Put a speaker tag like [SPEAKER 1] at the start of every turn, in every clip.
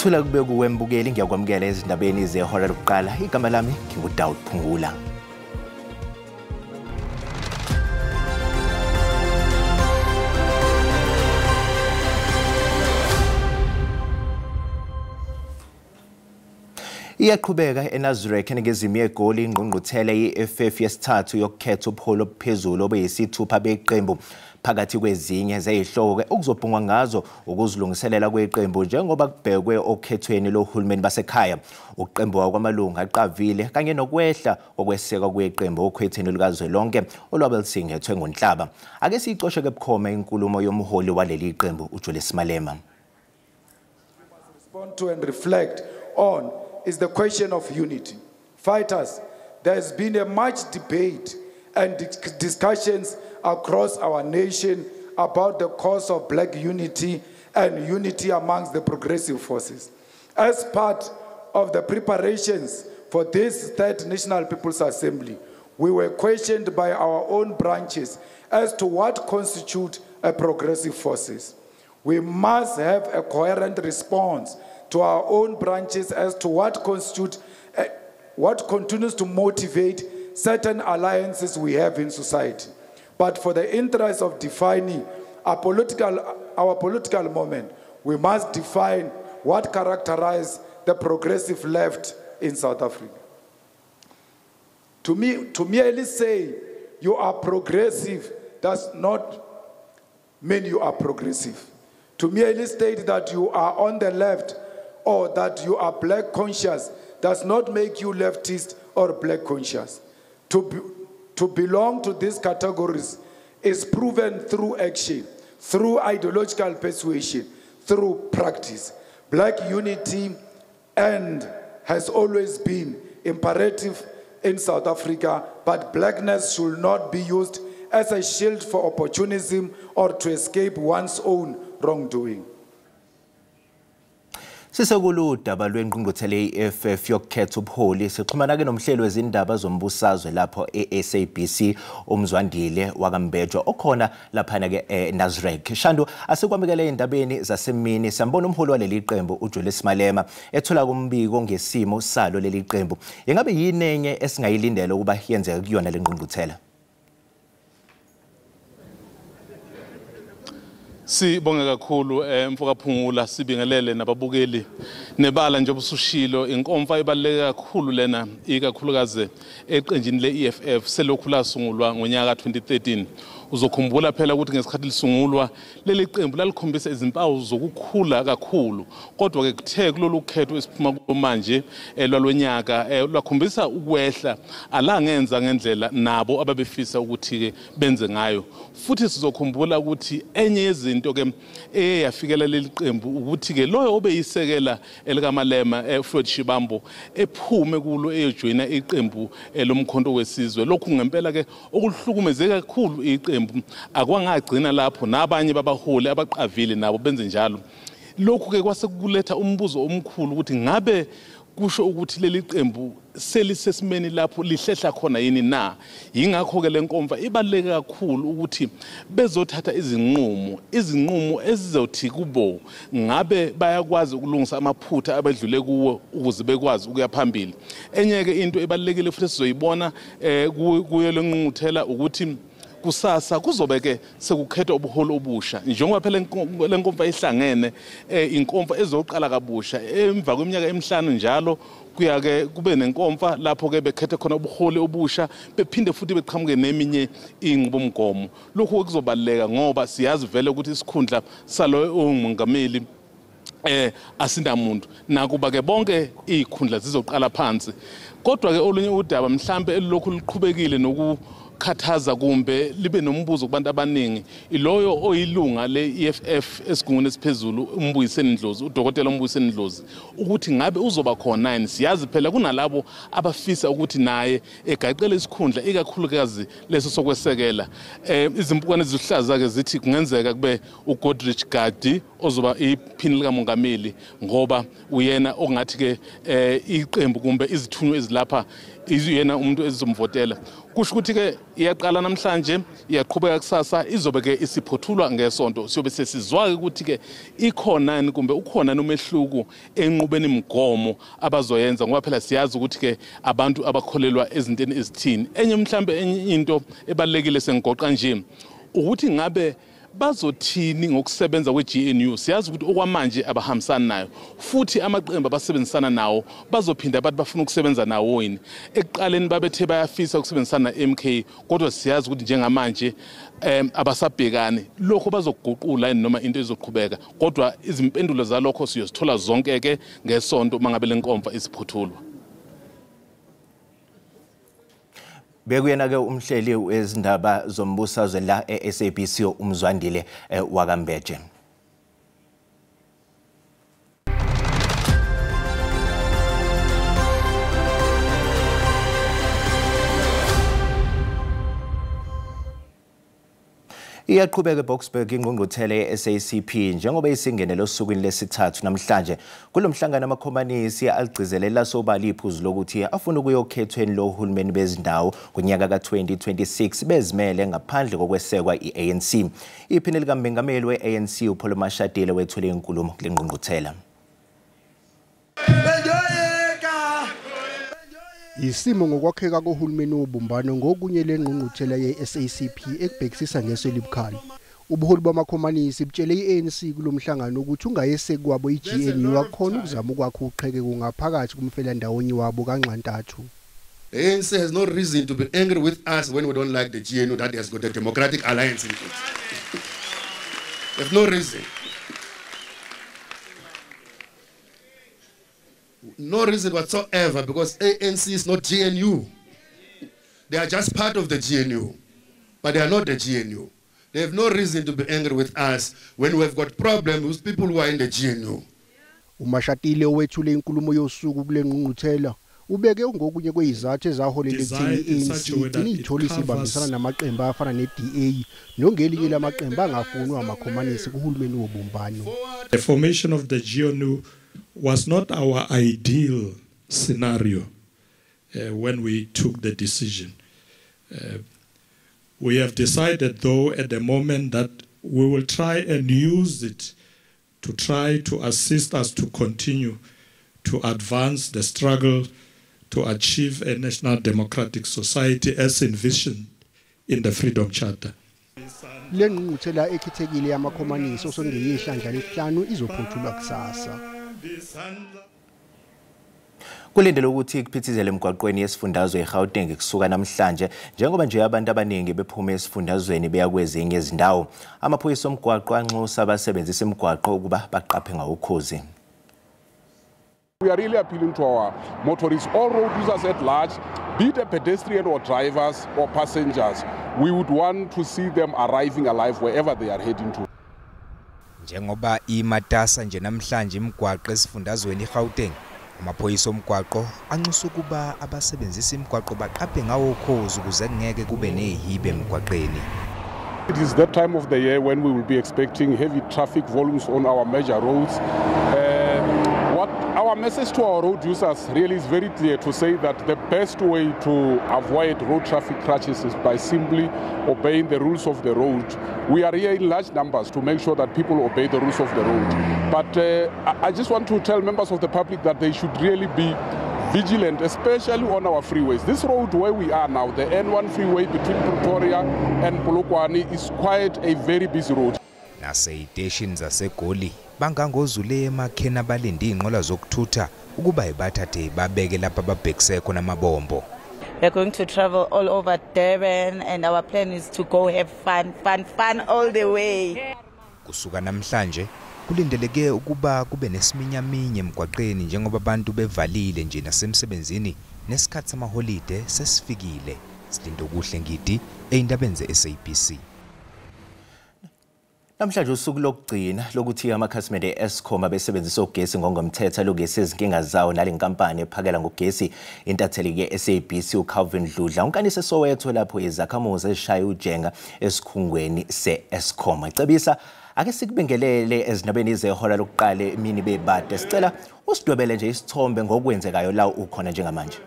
[SPEAKER 1] Ukuthula kube kuwe mbukeli, ngiyakwamukela ezindabeni zehora lokuqala. Igama lami nginguDaud Phungula. Iyaqhubeka eNazareth eningizimu yeGoli ingqungquthela ye-EFF yesithathu yokukhetha ubuholi obuphezulu obuyisithupha beqembu. Phakathi kwezinye zezihloko okuzobhungwa ngazo ukuzilungiselela kweqembu njengoba kubhekwe okhethweni lohulumeni basekhaya, ukuqembuka kwamalungu aqavile kanye nokwehla kokwesekwa kweqembu okhethweni lukazwelonke olwabe lusingethwe ngoNhlaba. Ake siyicoshe ke bukhoma inkulumo yomholi waleli qembu uJulius Malema.
[SPEAKER 2] Respond to and reflect on is the question of unity. Fighters, there has been a much debate and discussions across our nation about the cause of black unity and unity amongst the progressive forces. As part of the preparations for this third National People's Assembly, we were questioned by our own branches as to what constitutes a progressive forces. We must have a coherent response to our own branches as to what constitutes, what continues to motivate certain alliances we have in society. But for the interest of defining our political moment, we must define what characterizes the progressive left in South Africa. To merely say you are progressive does not mean you are progressive. To merely state that you are on the left or that you are black conscious does not make you leftist or black conscious. To belong to these categories is proven through action, through ideological persuasion, through practice. Black unity and has always been imperative in South Africa, but blackness should not be used as a shield for opportunism or to escape one's own wrongdoing.
[SPEAKER 1] Sisekulu udaba lwengqungquthela ye-EFF yokukhetha ubuholi, sixhumana ke nomhleli wezindaba zombusazwe lapho e-SABC uMzwandile wakaMbejwa okhona laphana ke eNazareth. Shandu, asikwamukele endabeni zasemini. Siyambona umholi waleli qembu uJulius Malema ethola kumbiko ngesimo salo leli qembu. Ingabe yini enye esingayilindela ukuba yenzeke kuyona lengqungquthela?
[SPEAKER 3] Sibonge kakhulu mfoka Phungula, sibingelele nababukeli nebala. Njengoba usushilo, inkomfa ibaluleke kakhulu lena, ikakhulukazi eqenjini le-EFF selokhu lasungulwa ngonyaka 2013. Uzokhumbula phela ukuthi ngesikhathi lisungulwa leli qembu lalikhombisa izimpawu zokukhula kakhulu, kodwa ke kuthe kulolu khetho esiphuma kulo manje lwalonyaka lwakhombisa ukwehla, alangenza ngendlela nabo ababefisa ukuthi ke benze ngayo. Futhi sizokhumbula ukuthi enye yezinto ke eyafikela leli qembu ukuthi ke loyo obeyisekela elikaMalema Floyd Shibambo ephume kulo eyojoyina iqembu lomkhonto wesizwe. Lokhu ngempela ke okuhlukumeze kakhulu iqembu. Akwangagcina lapho, nabanye babaholi abaqavile nabo benze njalo. Lokhu ke kwase kuletha umbuzo omkhulu ukuthi ngabe kusho ukuthi leli qembu selisesimeni lapho lihlehla khona yini na. Yingakho ke lenkomfa ibaluleke kakhulu ukuthi bezothatha izinqumo ezizothi kubo ngabe bayakwazi ukulungisa amaphutha abedlule kuwo ukuze bekwazi ukuya phambili. Enye ke into ebalulekile futhi sizoyibona kuyo lengqungquthela ukuthi kusasa kuzobe ke sekukhethwa ubuholi obusha, njengoba phela lenkomfa ihlangene, inkomfa ezoqala kabusha emva kweminyaka emihlanu njalo. Kuya ke kube nenkomfa lapho ke bekhethe khona ubuholi obusha, bephinde futhi beqhamuke neminye inqubomgomo. Lokhu kuzobaluleka ngoba siyazi vele ukuthi isikhundla salo ongumongameli asinamuntu, nakuba ke bonke izikhundla zizoqala phansi. Kodwa ke olunye udaba mhlambe elilokhu luqhubekile noku khathaza kumbe libe nombuzo kubantu abaningi, iloyo oyilunga le-EFF esigungwini esiphezulu uMbuyiseni Ndlozi, udokotela uMbuyiseni Ndlozi, ukuthi ngabe uzoba khona yini. Siyazi phela kunalabo abafisa ukuthi naye egaqele isikhundla, ikakhulukazi leso sokwesekela. Izimpukane eziluhlaza ke zithi kungenzeka kube uGodrich Gadi ozoba iphini likamongameli, ngoba uyena ongathi ke iqembu kumbe izithunywa ezilapha izuyena umuntu ezizomvotela. Kusho ukuthi ke iyaqala namhlanje, iyaqhubeka kusasa, izobe ke isiphothulwa ngesonto. Siyobe sesizwa ukuthi ke ikhona yini kumbe ukhona nomehluko enqubeni imigomo abazoyenza, ngoba phela siyazi ukuthi ke abantu abakholelwa ezinteni ezithini. Enye mhlambe enye into ebalekile sengigoqa nje ukuthi ngabe bazothini ngokusebenza kwe-GNU. Siyazi ukuthi okwamanje abahambisani nayo, futhi amaqembu abasebenzisana nawo bazophinda abantu bafuna ukusebenza nawo yini. Ekuqaleni babethe bayafisa ukusebenzisana na-MK, kodwa siyazi ukuthi njengamanje abasabhekani. Lokho bazokuguqula yini noma into izoqhubeka? Kodwa izimpendulo zalokho siyozithola zonke ke ngesonto mangabe lenkomfa isiphuthulwa.
[SPEAKER 1] Bekuyena ke umhleli wezindaba zombusazwe la e-SABC uMzwandile wakaMbeje. Iyaqhubeka eBoksburg ingqungquthela ye-SACP njengoba isingenele osukwini lesithathu namhlanje. Kulo mhlangano amakhomanisi aligcizelela sobala iphuzu lokuthi afuna ukuya okhethweni lohulumeni bezindawo kunyaka ka-2026 bezimele ngaphandle kokwesekwa i-ANC. Iphini likamengameli we-ANC uPaul Mashatile wethule inkulumo kule ngqungquthela.
[SPEAKER 4] Isimo ngokwakheka kohulumeni wobumbano ngokunye lengqungquthela ye-SACP ekubhekisisa ngeso elibukhali. Ubuholi bamakhomanisi butshele i-ANC kulomhlangano ukuthi ungayeseki kwabo i-GNU akhona ukuzama ukwakha uqhekeko ngaphakathi kumfelandawonye wabo kanxantathu.
[SPEAKER 5] The ANC has no reason to be angry with us when we don't like the GNU that has got a democratic alliance in it. There's no reason. No reason whatsoever, because ANC is not GNU. They are just part of the GNU, but they are not the GNU. They have no reason to be angry with us when we've got problems with people who are in the GNU.
[SPEAKER 4] uMashatile owethule inkulumo yosuku kule ngqungquthela ubeke ngokunye kwezizathu ezaholela ekutheni i-ANC igcine ithole isibambisana namaqembu afana ne-DA nongelinye lamaqembu angafunwa amakhomanisi kuhulumeni wobumbano.
[SPEAKER 6] The formation of the GNU was not our ideal scenario when we took the decision. We have decided, though, at the moment that we will try and use it to try to assist us to continue to advance the struggle to achieve a national democratic society as envisioned in the Freedom Charter.
[SPEAKER 4] Le ngqungquthela ekhethekile yamakhomanisi osengeyihlandla lesihlanu izophothulwa kusasa.
[SPEAKER 1] Kulindele ukuthi kuphithizele emgwaqweni yesifundazwe eGauteng kusuka namhlanje njengoba nje abantu abaningi bephume esifundazweni beya kwezinye izindawo. Amaphoyisa omgwaqo anxusa abasebenzisa imigwaqo ukuba baqaphe ngawukhozi.
[SPEAKER 7] We are really appealing to our motorists, all road users at large, be it a pedestrian or drivers or passengers. We would want to see them arriving alive wherever they are heading to.
[SPEAKER 8] Njengoba imatasa nje namhlanje imigwaqo esifundazweni iGauteng, amaphoyisa omgwaqo anxusa ukuba abasebenzisa imigwaqo baqaphe ngawo ukhozi ukuze kungeke kube nezihibe emgwaqeni.
[SPEAKER 7] It is that time of the year when we will be expecting heavy traffic volumes on our major roads. What our message to our road users really is very clear to say that the best way to avoid road traffic crashes is by simply obeying the rules of the road. We are here in large numbers to make sure that people obey the rules of the road. But I just want to tell members of the public that they should really be vigilant, especially on our freeways. This road where we are now, the N1 freeway between Pretoria and Polokwane, is quite a very busy road.
[SPEAKER 8] Naseyiteshini zaseGoli bangangozule emakheni abalinde izinqola zokuthutha ukuba ibathathe babeke lapha ababhekise khona amabombo.
[SPEAKER 9] We're going to travel all over Durban and our plan is to go have fun, fun, fun all the way.
[SPEAKER 8] Kusuka namhlanje kulindeleke ukuba kube nesiminyaminya emgwaqeni njengoba abantu bevalile nje nasemsebenzini nesikhathi samaholide sesifikile. Silindokuhle Ngidi eyindabeni ze-SABC.
[SPEAKER 1] Namhlanje usuku lokugcina lokuthi amakhasimende e-Eskom abesebenzisa ugesi ngongomthetho alungise izinkinga zawo nale nkampani ephakela ngogesi. Intatheli ye-SABC uCalvin Dludla unkanise Soweto lapho izakhamuzi ezishaya ujenga esikhungweni se-Eskom. Ecebisa Ake sikubingelele ezindabeni zehora lokuqala emini bebade. Sicela usidwebele nje isithombe ngokwenzekayo la ukhona njengamanje.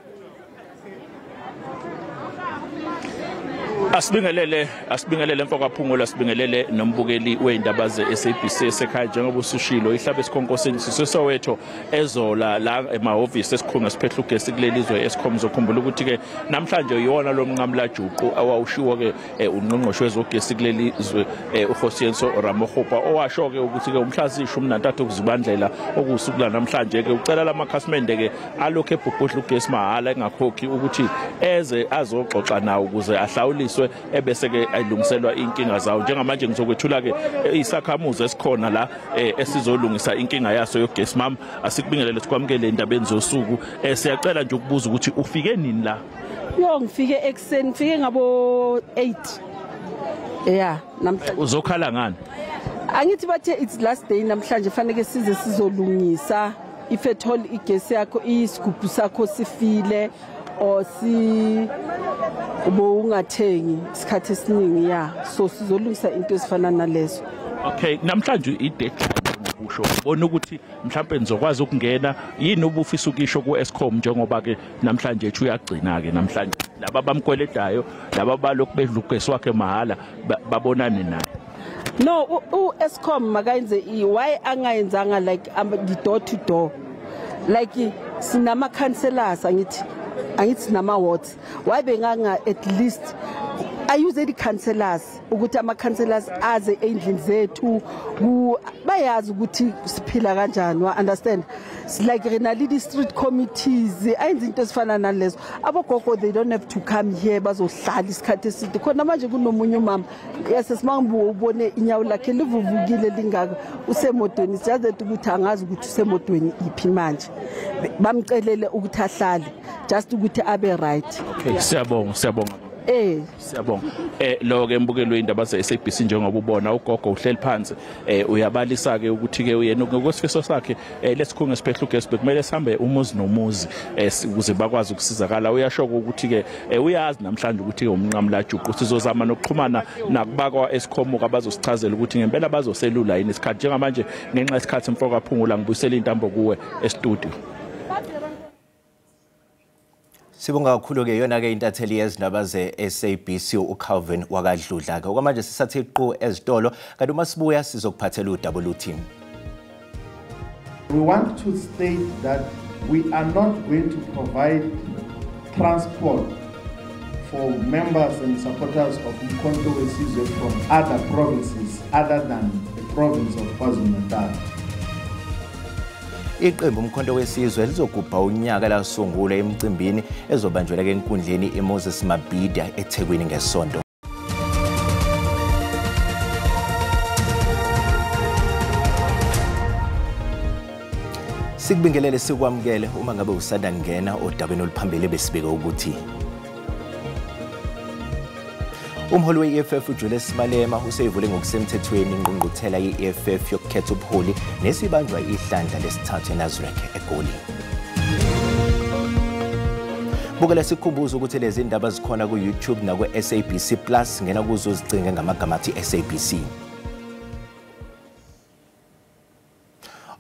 [SPEAKER 10] Asibingelele mfokaphungulo, asibingelele nombukeli weindaba ze-SABC esekhaya. Njengoba usushilo, ihlabe esikhonkosini siseSoweto ezola la emahhovisi esikhungo esiphehla ugesi kuleli zwe Eskom. Uzokhumbula ukuthi-ke namhlanje yiwona lo mnqamulajuqu awawushiwo-ke ungqongqoshe wezogesi kuleli zwe uKgosientsho Ramokgopa, owasho-ke ukuthi-ke umhla ziyi-13 kuZibandlela okuwusuku lanamhlanje-ke ucela lamakhasimende-ke alokhu ebhubhudla ugesi mahhala engakhokhi ukuthi eze azoxoxa nawo ukuze ahlawuliswe ebese ke ayilungiselwa inkinga zawo. Njengamanje ngizokwethula ke isakhamuzi esikhona la esizolungisa inkinga yaso yogesi. Mama, asikubingelele sikwamukele endabeni zosuku. Siyacela nje ukubuza ukuthi ufike nini la?
[SPEAKER 11] Yo, ngifike ekuseni, ngifike ngabo 8. Yeah, namhlanje.
[SPEAKER 10] Uzokhala ngani?
[SPEAKER 11] Angithi bathe it's last day namhlanje, fanele size sizolungisa. If at all igesi yakho isigubhu sakho sifile or si ubungathengi isikhathi esiningi, ya, so sizolungisa into ezifana nalezo.
[SPEAKER 10] Okay, namhlanje i-deadline ngokusho ubona ukuthi mhlawumbe nizokwazi ukungena yini ubufisa ukisho ku-Eskom, njengoba ke namhlanje ethu uyagcina ke namhlanje laba bamkweledayo laba balokhu bedla ugesi wakhe mahhala babonane naye.
[SPEAKER 11] No, u-Eskom makayenze why angayenzanga like the door to door, like sinama councillors, angithi sinama wards, why benganga at least I use the councillors ukuthi ama councillors aze endlini zethu bayazi ukuthi siphila kanjani, wa understand? It's like rena le street committees ayenza into ezifana nalezo. Abogogo they don't have to come here bazohlala isikhathi eside. Khona manje kunomunye umama yasesimangbu ubone inyawo lakhe livuvukile lingaka usemotweni, just ukuthi angazi ukuthi usemotweni iphi manje, bamcelele ukuthi ahlale just ukuthi abe right.
[SPEAKER 10] Okay, siyabonga. Siyabonga. Lo ke mbukelo indaba ze-SABC, njengoba ubona ugogo uhleli phansi uyabalisa ke ukuthi ke uyena ngokwesifiso sakhe lesikhungo esiphehla ugesi bekumele sihambe umuzi nomuzi ukuze bakwazi ukusizakala. Uyasho ukuthi ke uyazi namhlanje ukuthi ke umnqamulajuqu. Sizozama nokuxhumana nakubakwa Eskom abazosichazela ukuthi ngempela bazoselula yini isikhathi. Njengamanje ngenxa yesikhathi mfokaphungula ngibuyisela intambo kuwe e-studio.
[SPEAKER 1] Sibonga kakhulu ke yona ke intatheli yezindaba ze-SABC uCalvin wakaDludla ke. Okwamanje sisathe iqu ezitolo, kanti uma sibuya sizokuphathela udaba oluthini.
[SPEAKER 12] We want to state that we are not going to provide transport for members and supporters of Umkhonto weSizwe from other provinces other than the province of KwaZulu-Natal.
[SPEAKER 1] Iqembu Umkhonto weSizwe lizogubha unyaka lasungulwa emcimbini ezobanjwela ke enkundleni iMoses Mabhida eThekwini ngesonto. Sikubingelele sikwamukele uma ngabe usanda kungena odabeni oluphambili besibeke ukuthi umholi we-EFF uJulius Malema useyivule ngokusemthethweni ingqungquthela ye-EFF yokukhetha ubuholi nesibanjwa ihlandla lesithathu eNasrec eGoli. Bukela sikhumbuzo ukuthi lezi ndaba zikhona ku-YouTube naku-SABC Plus, ngena kuzo uzicinge ngamagama athi SABC.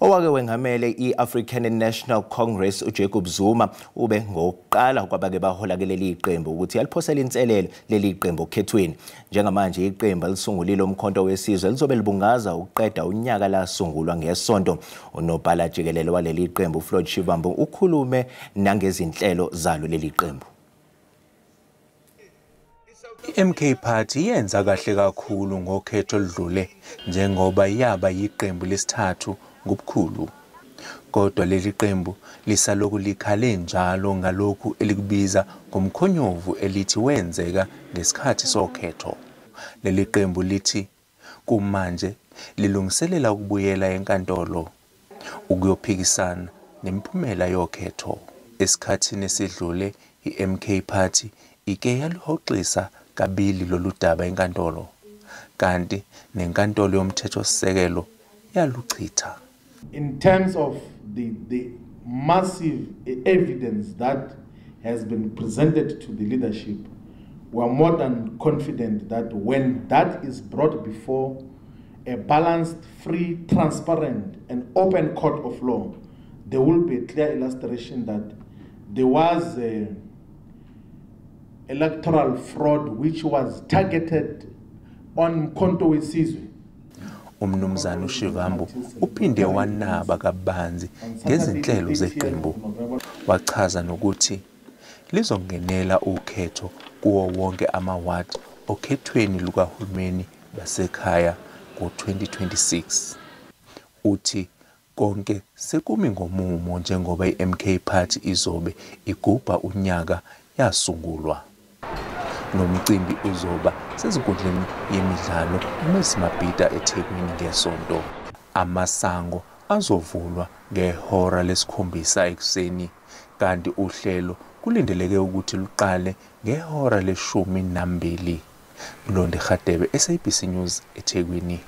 [SPEAKER 1] Owake wengamele i-African National Congress uJacob Zuma ube ngokuqala kwabake bahola kuleli qembu ukuthi aliphosele inselelo leli qembu okhethweni. Njengamanje iqembu alisungulile Umkhonto weSizwe lizobe libungaza ukuqeda unyaka lasungulwa ngesonto. Unobhala jikelele waleli qembu uFloyd Shivambu ukhulume nangezinhlelo zalo leli qembu.
[SPEAKER 13] I-MK Party yenza kahle kakhulu ngokhetho oludlule njengoba yaba yiqembu lesithathu ngobukhulu. Kodwa leli qembu lisaloku likhale njalo ngalokhu elikubiza ngomkhonyovu elithi wenzeka ngesikhathi sokhetho. Leli qembu lithi kumanje lilungiselela ukubuyela enkantolo ukuyophikisana nemiphumela yokhetho. Esikhathini esidlule i-MK Party ike yaluhoxisa kabili lolu daba enkantolo, kanti nenkantolo yomthethosisekelo yaluchitha.
[SPEAKER 12] In terms of the massive evidence that has been presented to the leadership, we are more than confident that when that is brought before a balanced, free, transparent, and open court of law, there will be a clear illustration that there was a electoral fraud which was targeted on Mkhonto weSizwe.
[SPEAKER 13] Umnumzana uShivambu uphinde wanaba kabanzi ngezinhlelo zeqembu, wachaza nokuthi lizongenela ukhetho kuwo wonke amawadi okhethweni lukahulumeni basekhaya ngo-2026. Uthi konke sekumi ngomumo njengoba i-MK Party izobe igubha unyaka yasungulwa. Nomcimbi uzoba sezinkundleni yemidlalo eMabhida eThekwini ngeSonto. Amasango azovulwa ngehora lesikhombisa ekuseni, kanti uhlelo kulindeleke ukuthi luqale ngehora le-12. Mlondi Radebe, SABC News, eThekwini.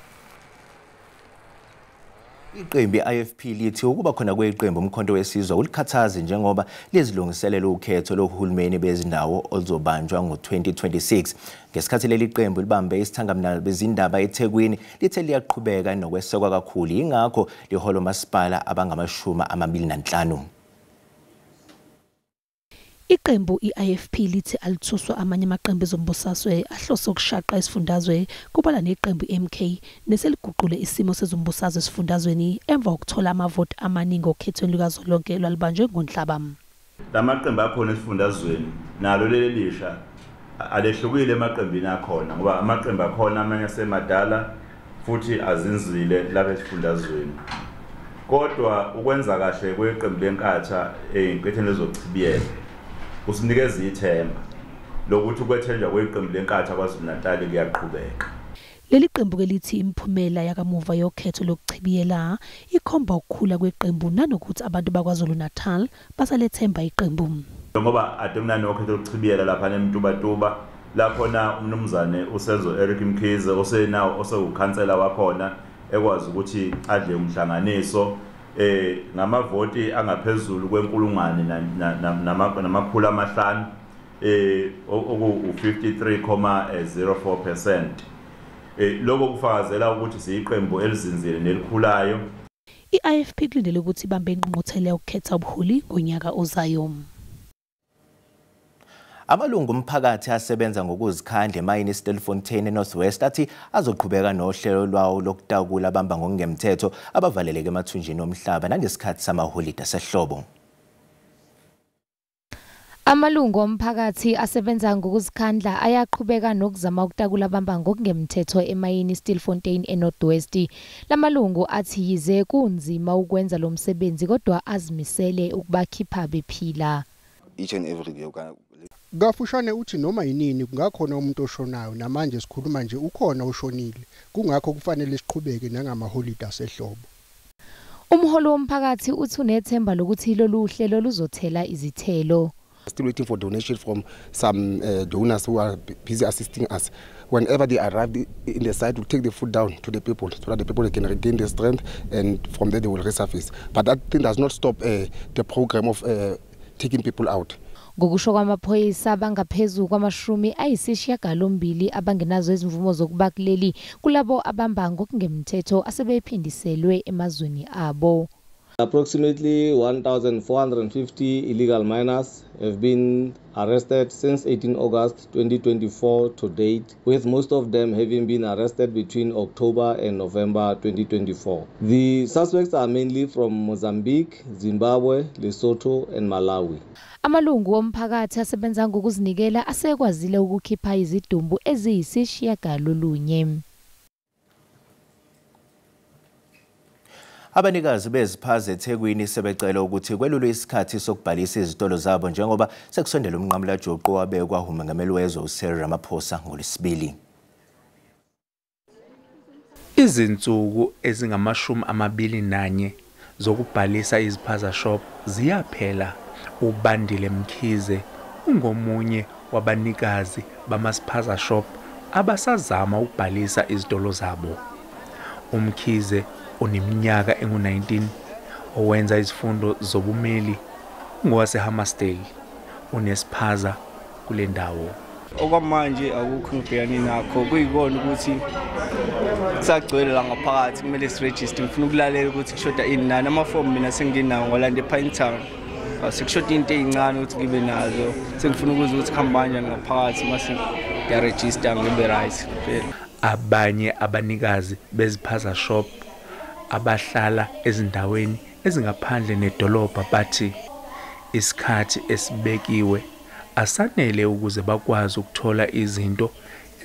[SPEAKER 1] Iqembu i-IFP lithi ukuba khona kweqembu Umkhonto weSizwe ulikhathazi njengoba lizilungiselela ukhetho lohulumeni bezindawo oluzobanjwa ngo-2026. Ngesikhathi leli qembu libambe isithangamnalo bezindaba eThekwini, lithe liyaqhubeka nokwesekwa kakhulu, yingakho lihola omasipala abangama-25.
[SPEAKER 14] Iqembu i-IFP lithi alithuswa amanye amaqembu ezombusazwe ahlose ukushaqa isifundazwe, kubala neqembu i-MK neseliguqule isimo sezombusazwe esifundazweni emva kokuthola amavoti amaningi okhethweni lukazwelonke lwalubanjwe ngoNhlaba.
[SPEAKER 15] Lamaqembu akhona esifundazweni nalo leli lisha alehlukile emaqembini akhona, ngoba amaqembu akhona amanye asemadala futhi azinzile lapha esifundazweni. Kodwa ukwenza kahle kweqembu leNkatha ey'nkethweni ezochibiyela usinikeza ithemba lokuthi ukwethenjwa kweqembu leNkatha KwaZulu-Natal kuyaqhubeka.
[SPEAKER 14] Leli qembu ke lithi imiphumela yakamuva yokhetho lokuchibiyela ikhomba ukukhula kweqembu nanokuthi abantu bakwaZulu-Natal basalethemba iqembu.
[SPEAKER 15] Ngoba ade kunanokhetho lokuchibiyela lapha eMtubatuba, lakhona umnumzane uSenzo Eric Mkhize osenawo osewukhansela wakhona ekwazi ukuthi adle umhlanganiso ngamavoti angaphezulu kwenkulungwane nama-500 oku-53.04%. Lokho kufakazela ukuthi siyiqembu elizinzile nelikhulayo.
[SPEAKER 14] I-IFP kulindele ukuthi ibambe ingqungquthela yokukhetha ubuholi ngonyaka ozayo.
[SPEAKER 1] Amalungu omphakathi asebenza ngokuzikhandla emayini iStilfontein eNorth West athi azoqhubeka nohlelo lwawo lokutakula abamba ngokungemthetho abavaleleke emathunjini omhlaba nangesikhathi samaholide asehlobo.
[SPEAKER 16] Amalungu omphakathi asebenza ngokuzikhandla ayaqhubeka nokuzama ukutakula abamba ngokungemthetho emayini iStilfontein eNorth West. Lamalungu athi yize kunzima ukwenza lo msebenzi kodwa azimisele ukubakhipha bephila.
[SPEAKER 17] Each and every day.
[SPEAKER 4] Kafushane uthi noma yinini kungakhona umuntu oshonayo, namanje sikhuluma nje ukhona oshonile, kungakho kufanele siqhubeke nangamaholide asehlobo.
[SPEAKER 16] Umholi womphakathi uthi unethemba lokuthi lolu hlelo luzothela izithelo.
[SPEAKER 17] Still waiting for donation from some donors who are busy assisting us. Whenever they arrive in the site, we'll take the food down to the people so that the people can regain their strength, and from there they will resurface. But that thing does not stop the program of taking people out.
[SPEAKER 16] Ngokusho kwamaphoyisa bangaphezulu kwama-98 abangenazo izimvumo zokuba kuleli kulabo abamba ngokungemthetho asebephindiselwe emazweni abo.
[SPEAKER 18] Approximately 1,450 illegal miners have been arrested since 18 August 2024 to date, with most of them having been arrested between October and November 2024. The suspects are mainly from Mozambique, Zimbabwe, Lesotho and Malawi.
[SPEAKER 16] Amalungu omphakathi asebenza ngokuzinikela asekwazile ukukhipha izidumbu eziyisishiyagalolunye.
[SPEAKER 1] Abanikazi beziphaza eThekwini sebecela ukuthi kwelulwe isikhathi sokubhalisa izitolo zabo njengoba sekusondela umnqamulajuqu owabekwa uMengameli wezwe uCyril Ramaphosa ngoLwesibili.
[SPEAKER 13] Izinsuku ezingama-21 zokubhalisa iziphaza shop ziyaphela. uBandile Mkhize ungomunye wabanikazi bamasiphaza shop abasazama ukubhalisa izitolo zabo. UMkhize oneminyaka engu-19 owenza izifundo zobumeli ngowaseHammersdale unesiphaza kule ndawo.
[SPEAKER 19] Okwamanje akukho ngibhekane nakho, kuyikona ukuthi kusagcwele la ngaphakathi, kumele siregister. Ngifuna ukulalela ukuthi kushoda ini nani. Amafomu mina senginawo ngolanda ePinetown, sekushoda into ey'ncane ukuthi ngibe nazo. Sengifuna ukuzwa ukuthi kuhamba kanjani ngaphakathi, mase ngiyaregister ngibe right kuphela.
[SPEAKER 13] Abanye abanikazi beziphaza shop abahlala ezindaweni ezingaphandle nedolobha bathi isikhathi esibekiwe asanele ukuze bakwazi ukuthola izinto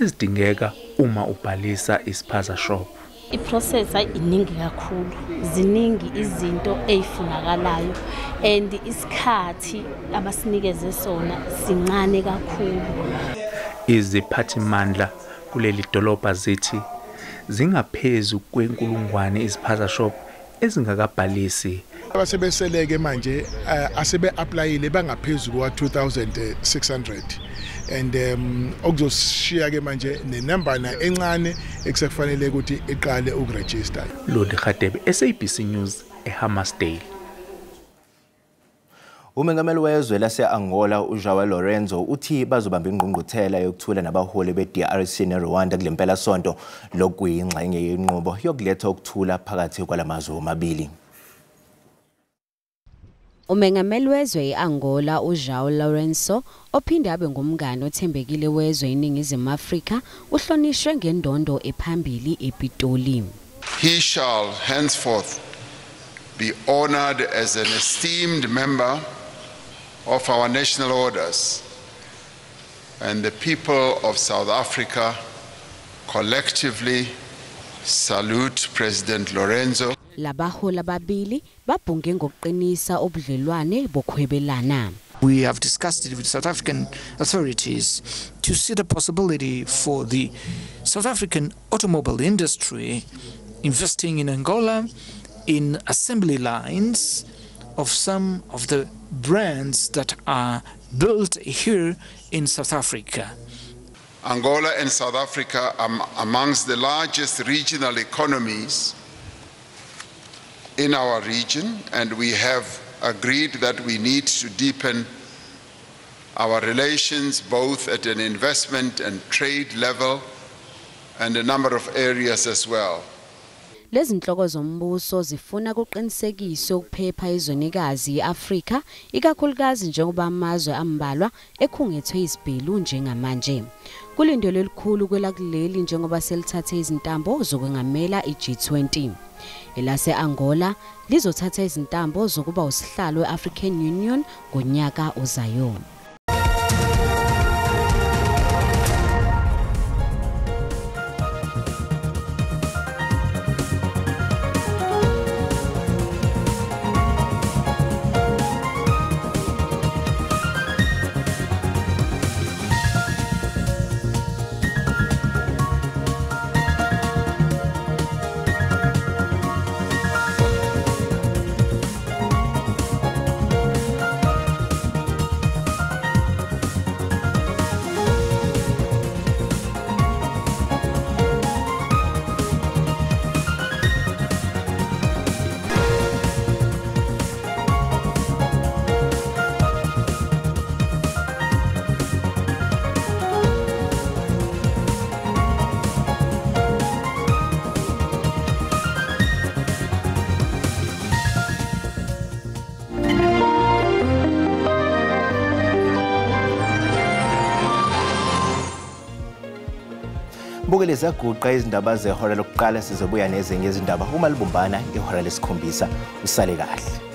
[SPEAKER 13] ezidingeka uma ubhalisa isiphaza shop.
[SPEAKER 20] Iprocess iningi kakhulu, ziningi izinto ezifunakalayo and isikhathi abasinikeze sona sincane kakhulu.
[SPEAKER 13] Iziphathimandla kuleli dolobha zithi zingaphezu kwenkulungwane iziphaza shop ezingakabhalisi.
[SPEAKER 21] Abasebeseleke manje asebe-applyile bangaphezulu kwa-2600 and okuzoshiya ke manje nenambana encane ekusakufanele ukuthi iqale ukuregister.
[SPEAKER 13] Lodi Khatebe, SABC News, eHammersdale.
[SPEAKER 1] Umengameli wezwe lase-Angola uJoão Lourenço uthi bazobamba ingqungquthela yokuthula nabaholi be-DRC neRwanda kule mpelasonto. Lokhu kuyingxenye yenqubo yokuletha ukuthula phakathi kwalamazwe omabili.
[SPEAKER 22] Umengameli wezwe i-Angola uJoão Lourenço, ophinde abe ngumngani othembekile wezwe iNingizimu Afrika, uhlonishwe ngendondo ephambili ePitoli.
[SPEAKER 23] He shall henceforth be honored as an esteemed member of our national orders, and the people of South Africa collectively salute President Lourenço.
[SPEAKER 22] Labaholi ababili babhunge ngokuqinisa ubudlelwane bokuhwebelana.
[SPEAKER 24] We have discussed it with South African authorities to see the possibility for the South African automobile industry investing in Angola in assembly lines of some of the brands that are built here in South Africa.
[SPEAKER 23] Angola and South Africa are amongst the largest regional economies in our region, and we have agreed that we need to deepen our relations both at an investment and trade level and a number of areas as well.
[SPEAKER 22] Lezinhloko zombuso zifuna kuqinisekiswe ukuphepha ezwenikazi iAfrika, ikakhulukazi njengoba amazwe ambalwa ekhungethwe izibhelu njengamanje. Kulindelwe elikhulu kwelakuleli njengoba selithathe izintambo zokwengamela iG20. Elase Angola lizothatha izintambo zokuba usihlalo weAfrican Union ngonyaka ozayo.
[SPEAKER 1] Bukele zaguqa izindaba zehora lokuqala, sizobuya nezinye izindaba uma libumbana ihora lesikhombisa. Usale kahle.